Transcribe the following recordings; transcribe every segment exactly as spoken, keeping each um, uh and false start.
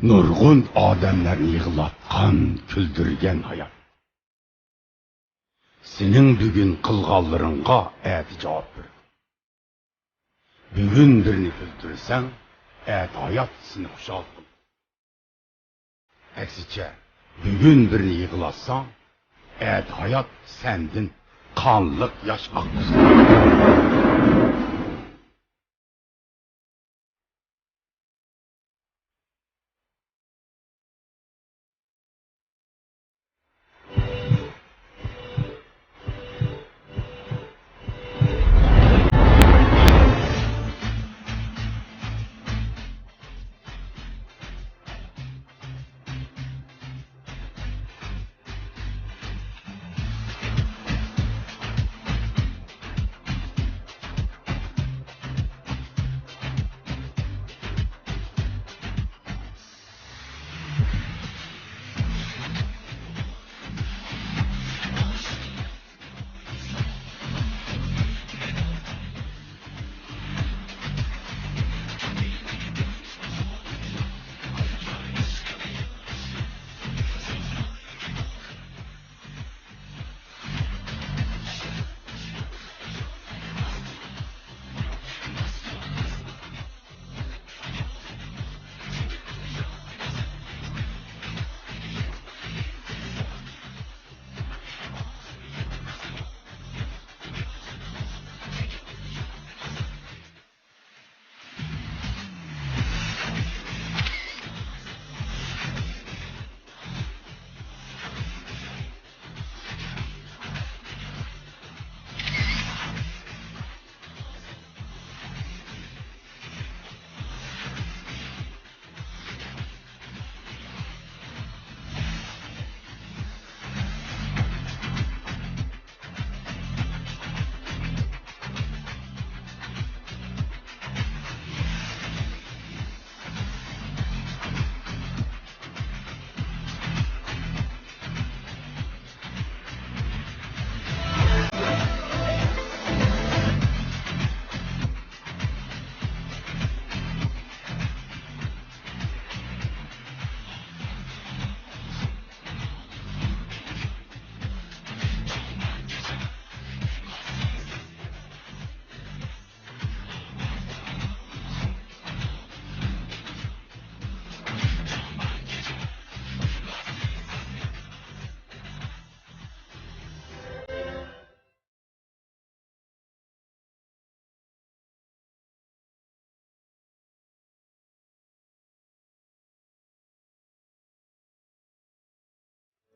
نۇرغۇن ئادەملەرنى يىغلاتقان، كۈلدۈرگەن ھايات. سېنىڭ بۈگۈن قىلغانلىرىڭغا ئەتە جاۋاب بېرىدۇ. بۈگۈن بىرنى كۈلدۈرسەڭ، ئەتە ھايات سېنى خۇشال قىلىدۇ. ئەكسىچە، بۈگۈن بىرنى يىغلاتساڭ، ئەتە ھايات سەندىن قانلىق ياش ئاققۇزىدۇ.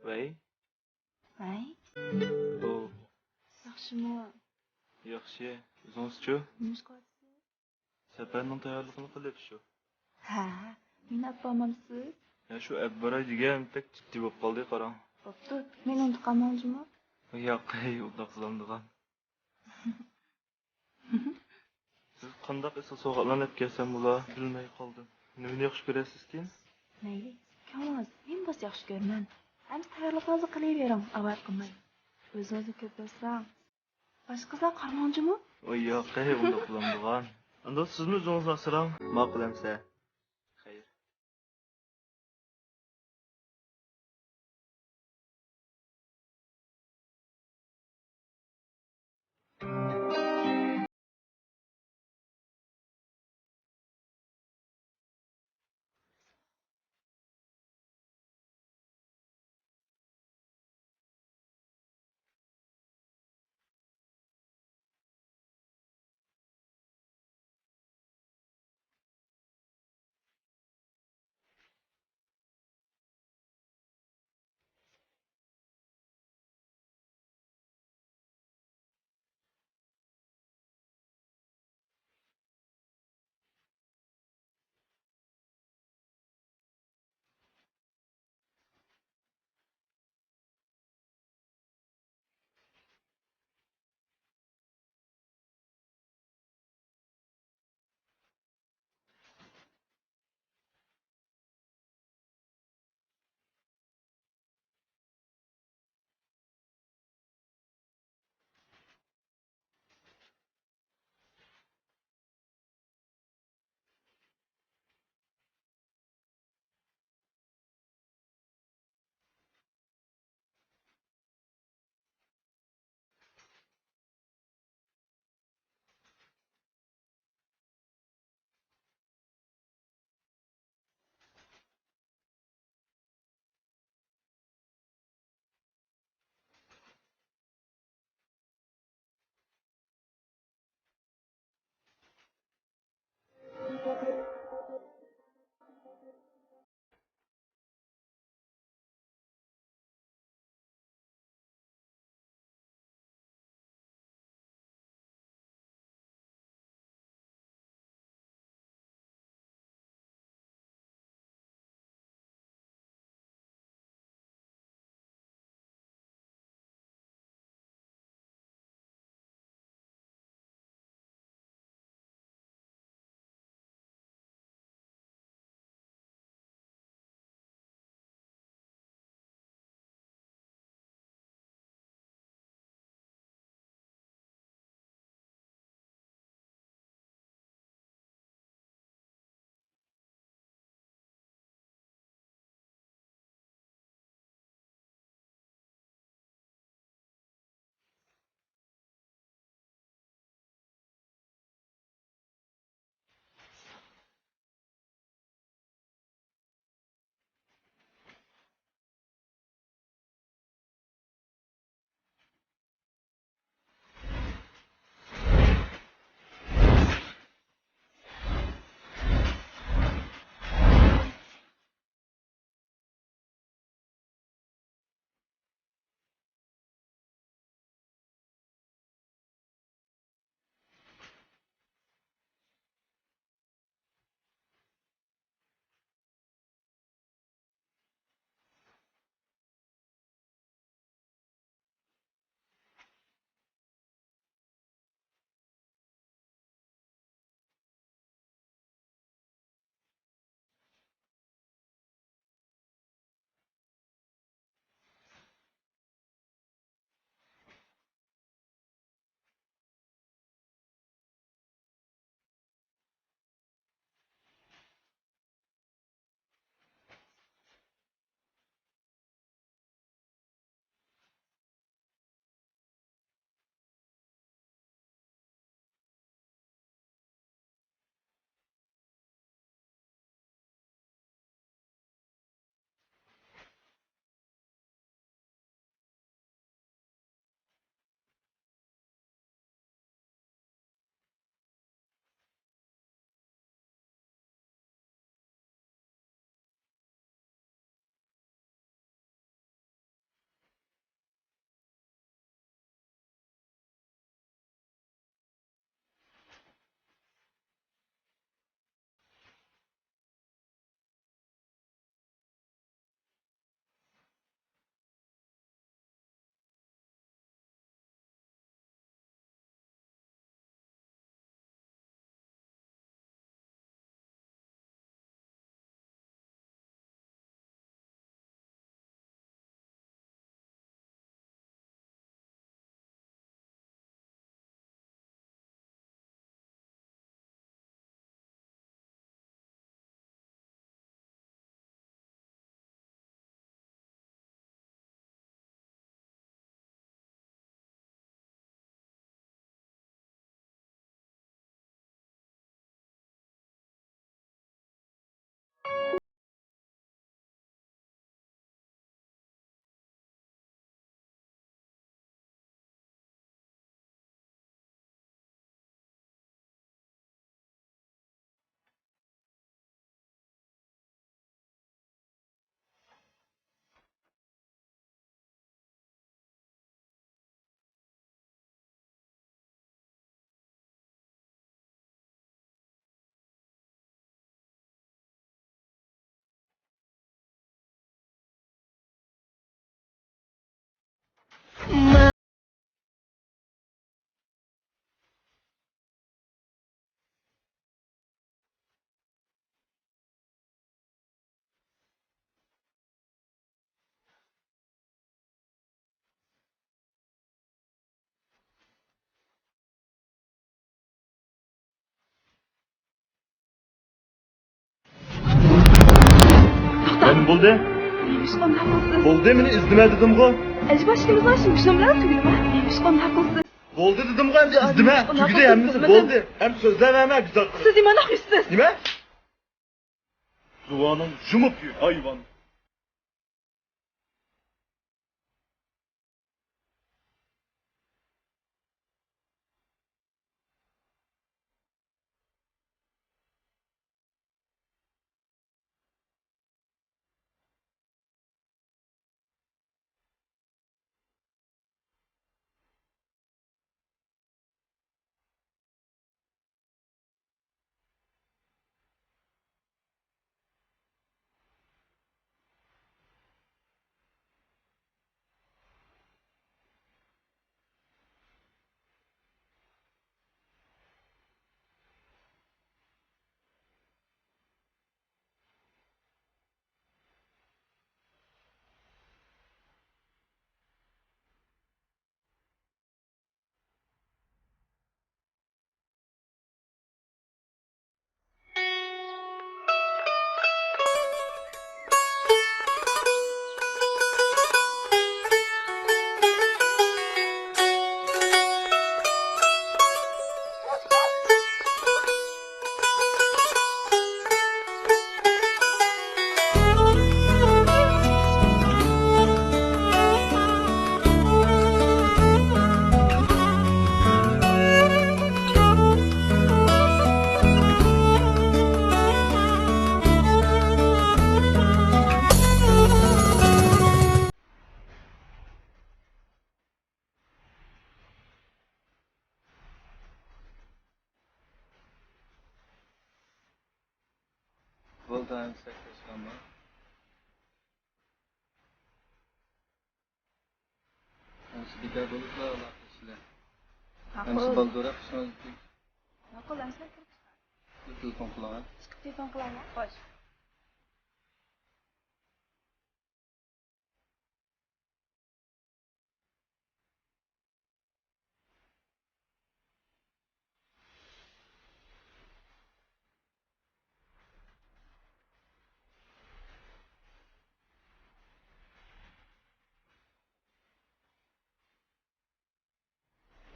ۋەي. ۋەي. ئۇ. ياخشىمۇ؟ ياخشى. ئۆزىڭىزچۇ؟ نېمە ئىش قىلىۋاتىسىز؟ سەپەرنىڭ تەييارلىقىنى قىلىپ شۇ. ھە، مېنى ئەپ بارمامسىز؟ ھە، شۇ ئەپ باراي دېگەن، بەك جىددىي بولۇپ قالدى، قاراڭ. بوپتۇ، مېنى ئۇنتۇپ قالماڭ جۇمۇ. ياق، ھەي، ئۇنداق قىلامدىغان. سىز قانداق ئېسىل سوۋغاتلارنى ئەپ كەلسەم بولا، بىلمەي قالدىم. نېمىنى ياخشى كۆرەسىزكىن؟ مەيلى، كۆڭلىڭىز نېمە بولسا ياخشى كۆرىمەن. ئەمدى تەييارلىقىڭىزنى قىلىۋېرىڭ، ئاۋارە قىلماي. ئۆزىڭىزنى كۆپ بىلسەڭ. باشقا قىزلار قارىماڭ جۇمۇ. ۋاي ياق، ھەي، ئۇنداق قىلامدىغان. ئاندىن سىزمۇ ئۆزىڭىزنى ئاسراڭ. ماقۇل ئەمسە. خەير. نېمە بولدى؟ نېمىشقا ئۇنداق قىلىسىز؟ بولدى، مېنى ئىزدىمە دېدىمغۇ. ئەجەبا ئىككىمىزنىڭ ئىشىمىز شۇنىڭ بىلەن تۈگىدىمۇ؟ نېمىشقا ئۇنداق قىلىسىز؟ بولدى دېدىمغۇ، ئەمدى ئىزدىمە. تۈگىدى ھەممىسى، بولدى. ئەمدى سۆزلەۋەرمە، گۈزەل قىز. سىز نېمانداق يۈزسىز؟ نېمە؟ زۇۋانىڭ يۇمۇپ يۈر، ھايۋان. بولدى، ئەمسە كىرىشقانما؟ ئەمسە بىكار بولۇپلا ئالاقىلىشىلى. ماقۇل. ئەمسە بالدۇرراق ئىشىڭىزنى. ماقۇل، ئەمسە كىرىپ چىقاي. تېلېفون قىلىڭ. چىقىپ تېلېفون قىلايلا. خوش.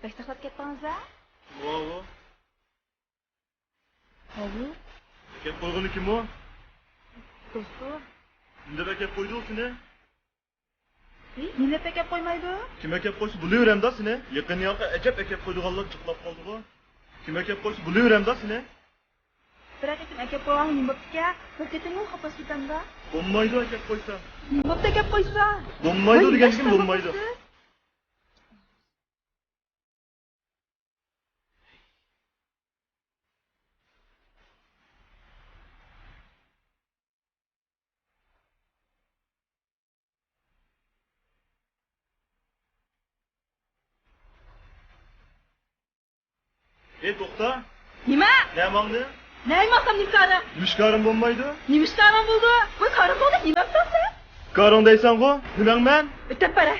بەك ساقلاپ كەتتىڭىز ھە؟ ۋاۋۇ. ھاۋۇ. ئەكەپ قويغىنى كىم ئۇ؟ دوستۇم. نېمە دەپ ئەكەپ قويدى ئۇ سېنى؟ ھى، نېمە دەپ ئەكەپ قويمايدۇ؟ كىم ئەكەپ قويسا بولۇۋېرەمدا سېنى. يېقىن ياقى ئەجەپ ئەكەپ قويىدىغانلار جىقلاپ قالدىغۇ. كىم ئەكەپ قويسا بولۇۋېرەمدا سېنى. بىر قېتىم ئەكەپ قويغانغا نېمە بوپتىكەن؟ بىر قېتىممۇ خاپا كېتەمدا. بولمايدۇ ئەكەپ قويسا. نېمە بوپتۇ ئەكەپ قويسا؟ بولمايدۇ دېگەنكىن بولمايدۇ. ئەي، توختا. نېمە؟ نەگە ماڭدىڭ؟ نەگە ماڭسام نېمە كارىڭ؟ نېمە ئىش كارىم بولمايدۇ؟ نېمە ئىش كارىڭ بولىدۇ؟ ۋاي، كارىڭ بولدى، نېمەڭ سەن؟ كارىڭ دەيسەنغۇ، نېمەڭ مەن؟ ئۆتۈپ بېرە.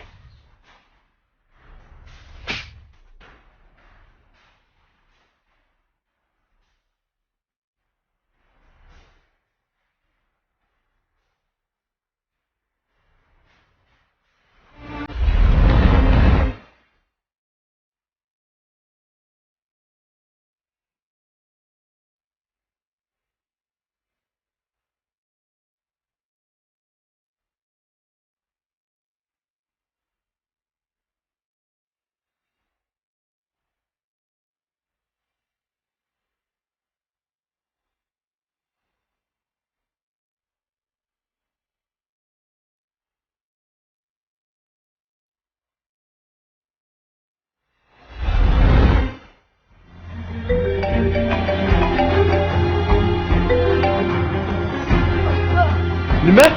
نېمە؟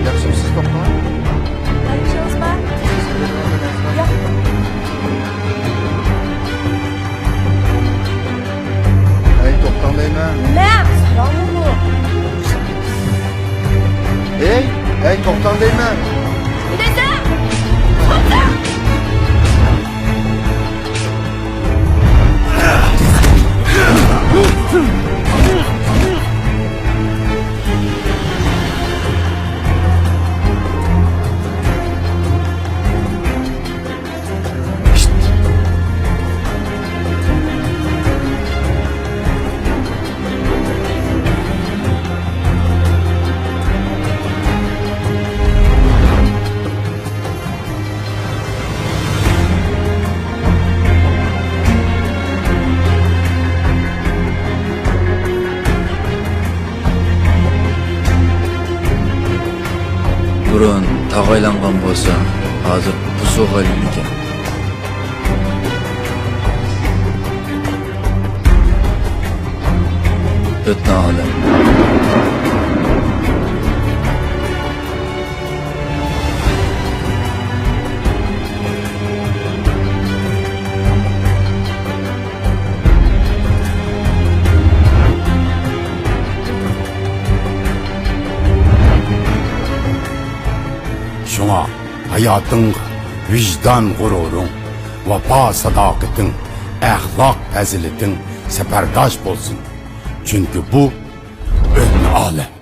ياخشىمۇسىز، توختاڭ. ياخشىمۇسىز؟ ياق. ھەي، توختاڭ دەيمەن. نېمە؟ ساراڭمۇ بۇ؟ ھەي، ھەي، توختاڭ دەيمەن. نېمە دەيسەن؟ توختاڭ! بۇرۇن تاغ ئايلانغان بولسا، ھازىر بۇزۇغا ئايلىنىدىكەن. ئۆتنە ئالەم. شۇڭا ھاياتىڭغا ۋىجدان غۇرۇرۇڭ، ۋاپا ساداقىتىڭ، ئەخلاق پەزىلىتىڭ سەپەرداش بولسۇن. چۈنكى بۇ ئۆتنە ئالەم.